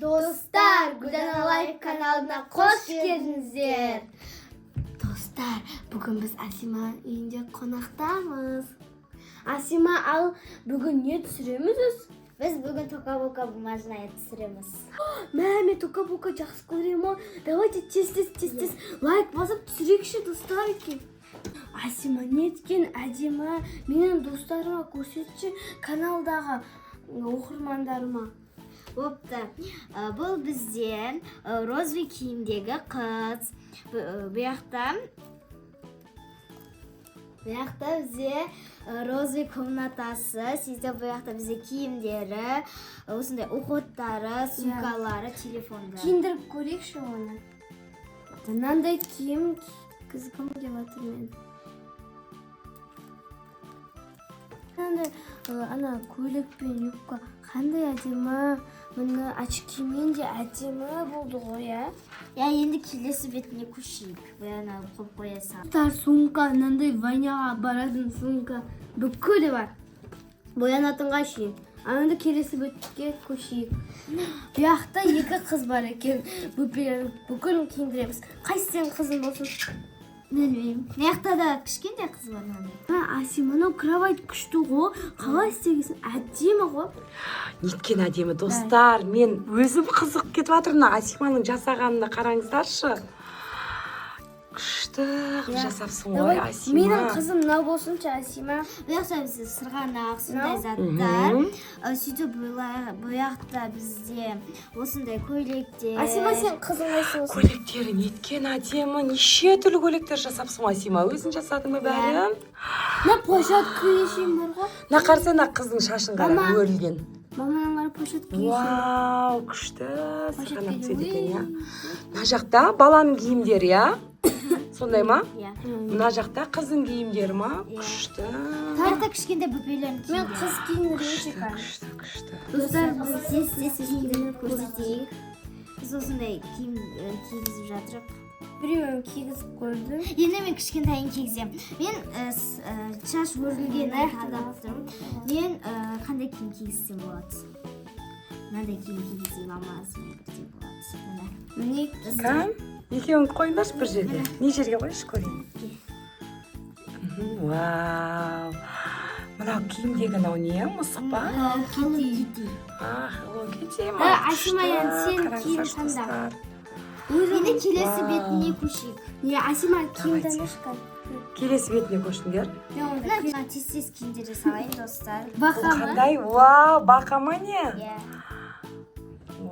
Достар, Гүлдана Лайф каналына қош келдіңіздер. Достар, бүгін біз Асима үйінде қонақтамыз. Асима, ал бүгін не түсіреміз біз? Біз бүгін Тока-Бока бумажная түсіреміз. Мә, мен Тока-Бока жақсы көремін ғой. Давайте тез тез тез тез лайк басып түсірейікші, достар екен. Асима, неткен әдемі. Менің достарыма көрсетші, каналдағы оқырмандарыма. Бопты. Бұл бізде розовый киімдегі қыз. Бұл жақта бізде розовый комнатасы, сөйтіп бұл жақта бізде киімдері, осындай уходтары, сумкалары, телефондары. Киіндіріп көрейікші оны. Мынандай киім кигізгім келіп жатыр мен. Мынандай ана көйлек пен юбка қандай әдемі. Міне, очкимен де әдемі болды ғой, иә? Иә, енді келесі бетіне көшейік. Бұяна қойып қоя сал. Достар, сумка, мынандай войнаға баратын сумка бүкілі бар. Боянатынға шейін. Ал енді келесі бетке көшейік. Бұл жақта екі қыз бар екен. Бөпелерін бүкілін киіндіреміз. Қайсы сенің қызың болсын? Білмеймін. Мына жақта да кішкентай қыз бар мынандай. А, Асим, анау кровать күшті ғой. Қалай істегенсің? Әдемі ғой. Неткен әдемі, достар! Мен өзім қызығып кетіп жатырмын мына Асиманың жасағанына. Қараңыздаршы, күшті қылып жасапсың ғой, Давай, Асима. менің қызым мынау болсыншы, Асима. Бұл жақта бізде сырғанақ, сондай Мынау? заттар. Сөйтіп бұл жақта бізде осындай көйлектер. Асима, сен қызың қайсы болсын? Көйлектері неткен әдемі, неше түрлі көйлектер жасапсың ғой, Асима. Өзің жасадың ба бәрін? Мына площадка шейін бар ғой. Мына қарасай, мына қыздың шашын қара, Мама. өрілген. Маманың қара, площадка шейін. Вау, күшті сырғанақ түседі екен, иә. Ой. Мына жақта баланың киімдері, иә, сондай ма? Иә. Мына жақта қыздың киімдері ма? Иә. Күшті. Бұл жақта кішкентай бөпелердің Мен киімдері. қыз киіндірейінші Күшті, қазір. күшті, күшті. Достар, Біз тез тез киіндіріп көрсетейік. Біз осындай киім кигізіп жатырық. Біреуін кигізіп көрдім. Енді мен кішкентайын кигіземін. Мен шаш өрілгенін таңдап тұрмын. Мен қандай киім кигізсем болады? Мынандай киім кигізейін, мамасымен бірдей болады. Міне. Міне. Кән, екеуің қойыңдаршы бір жерге. Не жерге қойшы, көрейін. Вау, мынау киімдегі мынау не, мысық па? Hello Kitty. А, Hello Kitty ма? А, Асима, Күшті. енді сен киім Қараңыздаршы, таңда. достар. Енді келесі Вау. бетіне көшейік. Не, Асима, киім Давайте. таңдашы қазір. Келесі бетіне көшіңдер. Мен онда Мына тез тез киімдерді салайын, достар. Бұл Бақа ма? қандай? Вау, бақа ма, не? Иә. О,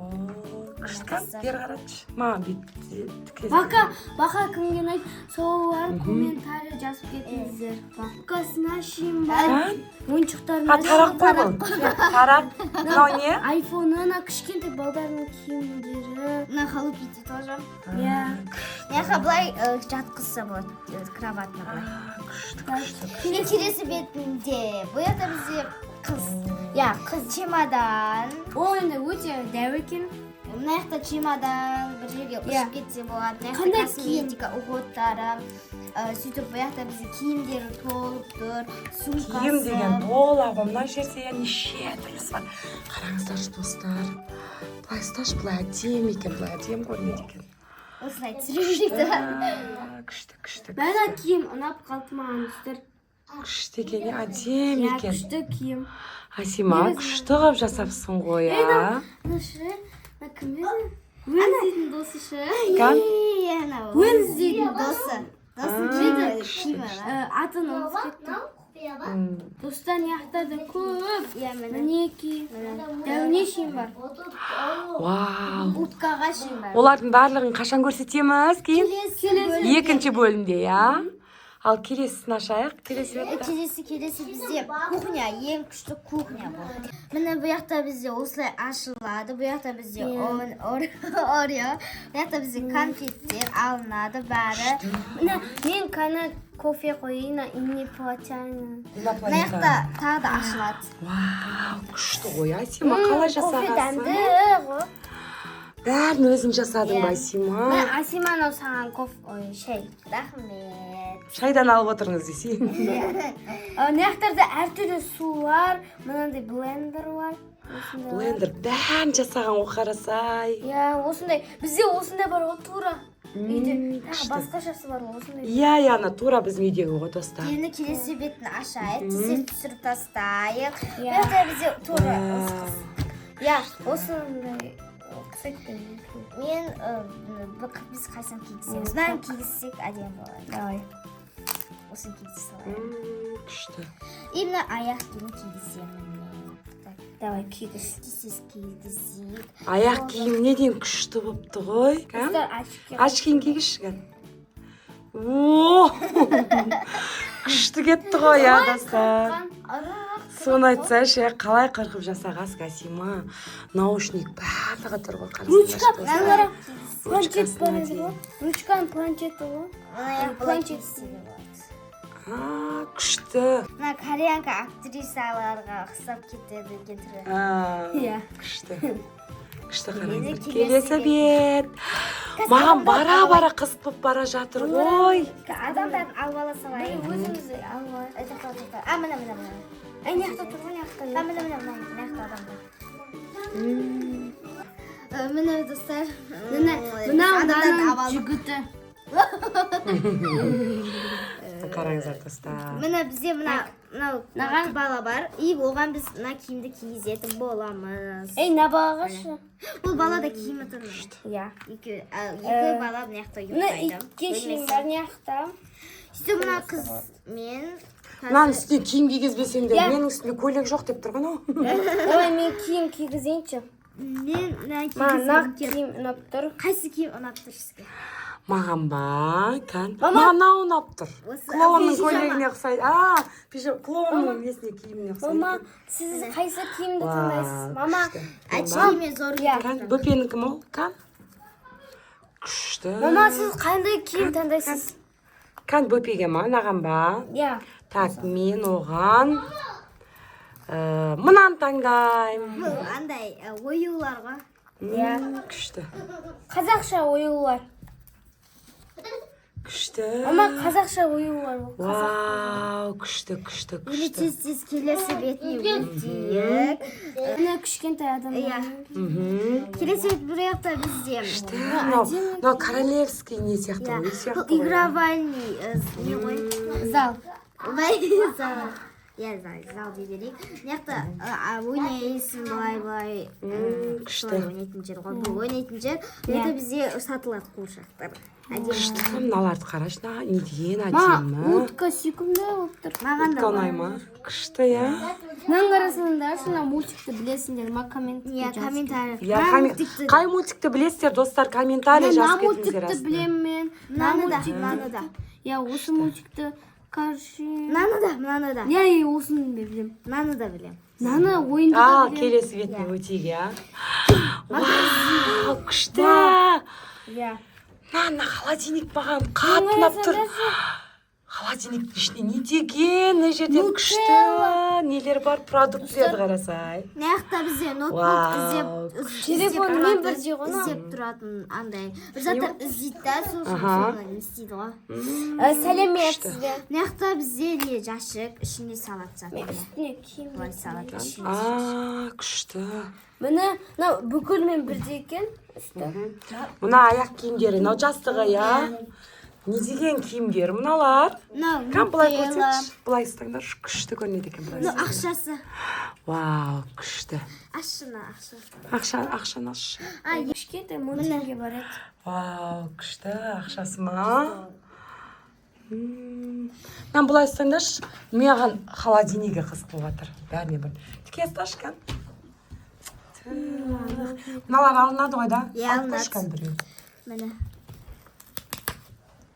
күшті. Кән, бері қаратшы маған, бүйтіп. Бақа, бақа кімге ұнайды? Солар комментарий жазып кетіңіздер. Бақасына шейін бар. Кән. Ойыншықтарына А, тарақ қой бұл, тарақ. Мынау не? Айфоны, ана кішкентай балдардың киімдері. Мына Hello Kitty тоже. Иә. Мына жаққа былай жатқызса болады, кроватына былай. Күшті, күшті. Енді келесі бетінде бұл жақта бізде қыз. Иә, қыз, чемодан. Ол енді өте дәу екен. Мына жақта чемодан, бір жерге Иә. ұшып кетсе болады. Мына жақта Қандай киім? косметика, уходтары. Сөйтіп бұл жақта бізде киімдері толып тұр. Сумкасы. Киім деген тола ғой мына жерде, иә, неше түрлісі бар. Қараңыздаршы, достар, былай ұсташы, былай әдемі екен, былай әдемі көрінеді екен. Осылай түсіре берейік. А, күшті, күшті, Бәрі күшті. киім ұнап қалды маған, достар. Күшті екен, иә, әдемі Иә, екен. күшті киім. Асима, күшті қылып жасапсың ғой, а? Мына ше, мына кім еді? Уэнздейдің досы ше. Кән? Ей, анау. Уэнздейдің Досы. Досының А, киімі күшті, киімі. Ә, атын ұмытып кеттім. Достар, мына жақта да көп. Иә, міне. Мінекей. Дәуіне шейін бар. Вау. Уткаға шейін бар. Олардың барлығын қашан көрсетеміз кейін? Келесі. Екінші бөлімде, иә. Ал келесісін ашайық, келесі бетті. Келесі бізде кухня, ең күшті кухня бұл. Міне, бұл жақта бізде осылай ашылады. Бұл жақта бізде Орео, бұл жақта бізде конфеттер алынады бәрі. Міне, мен қана кофе қояйын, инопланетян. Мына жақта тағы да ашылады. Вау, күшті ғой, Асима, қалай Кофе жасағансың? дәмді ғой. Бәрін өзің жасадың ба, Иә. Асима? Міне, Асима, анау саған кофе, ой, шай. Рахмет. Шайдан алып отырыңыз десей. Мына жақтарда әртүрлі сулар, мынандай блендер бар. Осындай бар. Блендер бәрін жасаған ғой, қарасай. Иә, осындай. Бізде осындай бар ғой тура. Үйде. Тағы Күшті. Басқашасы бар ғой осындай. Иә, ана тура біздің үйдегі ғой, достар. Енді келесі бетін ашайық, тез түсіріп тастайық. Иә. Бұл жақта бізде тура осы қыз. Иә, осындай ұқсайды екен. Мен біз қайсысын кигіземіз? Мынаны кигізсек, әдемі болады. Давай. Осыны кигізе салайық. Күшті. И мына аяқ киім кигіземін мен. Так, Давай, кигіз. тез кигізейік. Аяқ киім не дейін күшті болыпты ғой. Кәм? Достар, очки. Очкиін кигізші, кән. О, күшті кетті ғой, иә, достар. Соны айтсайшы, иә, қалай қырқып жасағансың, Асима? Наушник, барлығы тұр ғой, Ручка, қарасаңдаршы, достар. мына қара. Планшет Ручкасына бар еді дейін. ғой. Ручканың планшеті ғой. Мына аяқ былай Планшет. кигізсе де болады. А, күшті. Мына кореянка актрисаларға ұқсап кетеді екен түрі. А, Иә. күшті, күшті. Енді Қараңыздар, келесі келесі бет маған бара бара қызық болып бара жатыр ғой. Адамдарын алып ала салайық. Өзіміз алып алайық. Ай, тоқта, тоқта. А, міне, міне, міне. Ай, мына жақта тұр ғой, мына жақта. А, міне, міне, міне, мына жақта адамдар. Міне, достар. Міне, Біз мынау адамдарды мынаның алып алдық. жігіті. Қараңыздар, достар. Міне, бізде мына мынау Мынаған- бала бар. И оған біз мына киімді кигізетін боламыз. Ей, мына балаға шы. Бұл бала да киімі тұр. Иә. Екі бала мына жақта Мына ұйықтайды. итке шейін бар мына жақта. Сөйтіп мына қыз мен Мынаның үстіне киім кигізбесеңдер, Иә. менің үстімде көйлек жоқ деп тұр ғой анау. Давай, мен киім кигізейінші. Мен мына Маған мына кигізгім келіп. киім ұнап тұр. Қайсы киім ұнап тұр сізге? Маған ба, кән? Мама. Маған мынау ұнап тұр. Осы Клоунның пижама. көйлегіне ұқсайды. А, пижама, клоунның несіне, киіміне ұқсайды Мама, екен. сіз қайсы киімді Вау, таңдайсыз? Мама, күшті. Очкимен зор. Иә. Кән, бөпенікі ме ол? Кән, күшті. Мама, сіз қандай киім таңдайсыз? Кән, бөпеге ма, мынаған ба? Иә. Так, мен оған мынаны таңдаймын. Бұл андай оюлар ғой. Иә. Күшті. Қазақша оюлар. Күшті. Мама, қазақша оюлар ол. Вау, күшті, күшті, Енді күшті. тез тез келесі бетіне өтейік. Мына кішкентай адамдар. Иә. Келесі бет, бір жақта бізде. Күшті. Мынау королевский не сияқты Иә. ғой, үй сияқты Бұл ғой. игровальный не ғой? Зал. Былай зал. Иә, зал, зал дей берейік. Мына жақта ойнайсың былай былай. Күшті. Солай ойнайтын жер ғой. Бұл ойнайтын жер. Бұл жақта бізде сатылады қуыршақтар. Әдемі. Күшті, мыналарды қарашы, мына не деген Мама, әдемі. утка сүйкімді болып тұр. Маған да Утка ұнай ма? Күшті, иә. Мынаның қарасаңдаршы, мына мультикті білесіңдер ма, комментке Иә, жазып. комментарий. Иә, Мына мультикті- қай мультикті білесіздер, достар, комментарий Мен мына жазып кетіңіздер мультикті астына. білемін мен. Мына Мынаны да, мультикті. мынаны да. Иә, осы мультикті, короче. Мынаны да, мынаны да. Иә, иә, осыны мен білемін. Мынаны да білемін. Мынаны ойынды да Ал, білемін. келесі бетіне өтейік, иә. Вау, күшті. Иә. Мына холодильник маған қатты ұнап тұр. Холодильниктің ішінде не деген, мына жерде күшті нелер бар, продуктілерді қарасай. Мына жақта бізде ноутбук Вау, іздеп іздеп Телефонмен тұратын- бірдей ғой мынау. іздеп тұратын андай бір заттар іздейді да, сол үшін Аха. соны не істейді ғой. Сәлеметсіз бе? Мына жақта бізде не, жәшік, ішіне салат Мен зат. үстіне киім. Былай салат ішіне. А, күшті. Міне, мынау бүкілмен бірдей екен үсті. Мына аяқ киімдері, мынау жастығы, иә. Не деген киімдер мыналар? Мынау Кән, былай Нутелла. көрсетші. Былай ұстаңдаршы, күшті көрінеді екен былай. Мынау ақшасы. Вау, күшті. Ашшы, ақша. Ақша, ақшаны ашшы. А, Кішкентай мультикке барады. Вау, күшті, ақшасы ма? Мынаны былай ұстаңдаршы. Маған холодильнигі қызық болып жатыр. Бәріне бір. Тіке ұсташы, кән. Мыналар алынады ғой да? Иә, Алып алынады. қойшы, кән, біреу. Міне.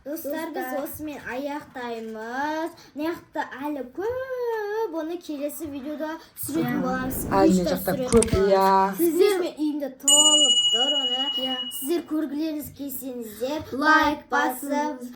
Достар, біз осымен аяқтаймыз. Мына жақта әлі көп, оны келесі видеода түсіретін боламыз. Әлі мына Күшті жақта түсіретін көп, боламыз. иә. Сіздер мен үйімде толып тұр оны. Сіздер көргілеріңіз келсеңіздер, лайк басып